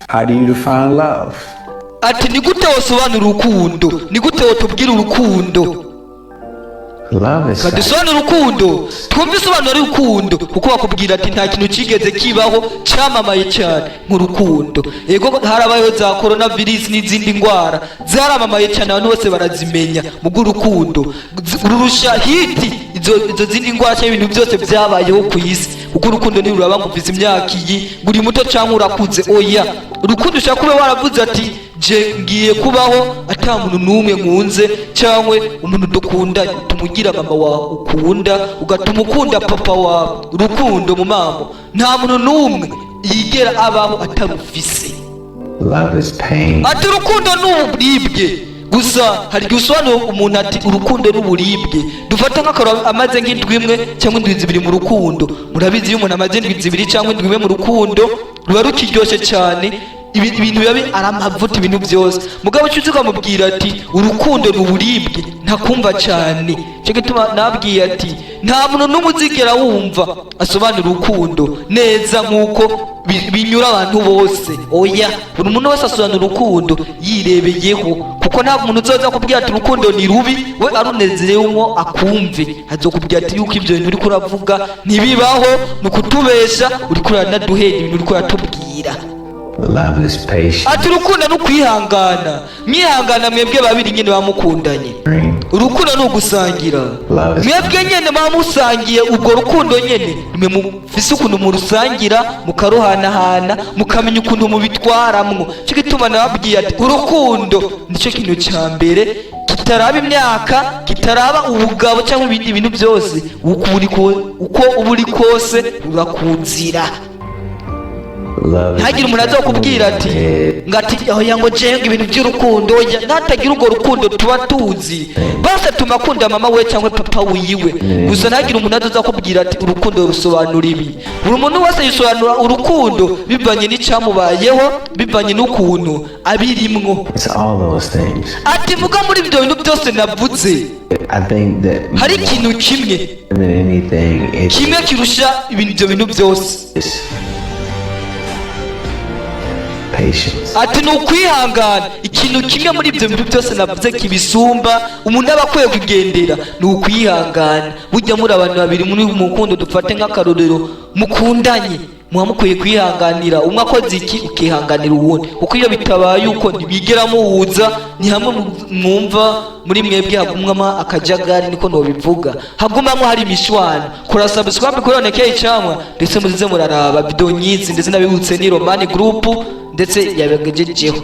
How do you define love? Ati: "Ni gute wosobanura urukundo? Ni gute wotubwira urukundo?" Love is Kadusobanura urukundo, twumve isobanura y'urukundo, kuko bakubwira ati nta kintu kigeze kibaho cyamamaye cyane nk'urukundo. Yego, harabayeho za corona virus n'izindi ndwara zaramamaye cyane, abantu bose barazimenya. Mu bw'urukundo rurusha hiti izo zindi ndwara cyangwa ibintu byose byabayeho ku isi, kuko urukundo ntiruraba ngo ufise imyaka iyi, ngo uri muto cyangwa urakuze. Oya, urukundo ushobora kuba waravuze ati: "Je ngiye kubaho ata muntu n'umwe nkunze cyangwa umuntu dukundanye." Tumugira mama wawe ukunda, ugatuma ukunda papa wawe. Urukundo mu mamo nta muntu n'umwe yigera abaho atarufise. Love is pain. Ati: "Urukundo ni uburibwe." Gusa hari igihe usobanura umuntu ati urukundo n'uburibwe, dufata nk'akaroro amaze nk'indwi imwe cyangwa indwi 2 mu rukundo. Murabizi, iyo umuntu amaze indwi 2 cyangwa indwi imwe mu rukundo, ruba rukiryoshye cyane, ibintu biba ari amavuta, ibintu byose. Mugabo icyo uzi, ukamubwira ati urukundo ni uburibwe, ntakumva cyane. Cyo gituma nabwiye ati nta muntu n'umwe uzigera wumva asobanura urukundo neza nk'uko binyura abantu bose. Oya, buri muntu wese asobanura urukundo yirebeyeho, kuko nta muntu uzoza kubwira ati urukundo ni rubi we arunezerewemo akumve. Azokubwira ati yuko ibyo bintu uriko uravuga ntibibaho, ni ukutubesha, uriko uranaduhenda ibintu uriko uratubwira. Love is patient. Ati: "Urukundo ni ukwihangana, mwihangana mwebwe babiri nyine bamukundanye. Urukundo ni ugusangira." Love is Mwebwe nyene muba musangiye urwo rukundo nyene, nimwe mufise ukuntu murusangira, mukaruhanahana, mukamenya ukuntu mubitwaramwo. Cyo gituma nababwiye ati urukundo nicyo kintu cya mbere kitaraba imyaka, kitaraba ubugabo cyangwa ibindi bintu byose. Uko uba uri kose rurakunzira. Love is Ntagire umuntu azokubwira ati ngo ati oya, ngo jenga ibintu by'urukundo. Oya, ntatagira urwo rukundo tuba tuzi bose atuma akunda mama we cyangwa papa wiwe gusa. Ntagire umuntu azoza kubwira ati urukundo rusobanura ibi. Buri muntu wese yisobanura urukundo bivanye n'icyamubayeho, bivanye n'ukuntu abirimwo. It's all those things. Ati: "Muga muri ibyo bintu byose navuze, I think that hari ikintu kimwe more than anything, it's kimwe kirusha ibintu ibyo bintu byose." patience. Ati: "Ni ukwihangana." Ikintu kimwe muri ibyo bintu byose navuze kibisumba umuntu aba akwiye kugendera ni ukwihangana. Burya muri abantu babiri muri mu rukundo, dufate nk'akarorero, mukundanye, muba mukwiye kwihanganira. Umwe akoze iki, ukihanganira uwundi, kuko iyo bitabaye uko ntibigera muhuza. Ni hamwe mwumva muri mwebwe hagumwamo akajagari, niko nobivuga, hagumamo hari imishwano. Kora subscribe kuri Onekeye Icamwa, ndetse muzize muraraba video nyinshi, ndetse n'abibutse ni Romani Group ndetse yabagejejeho.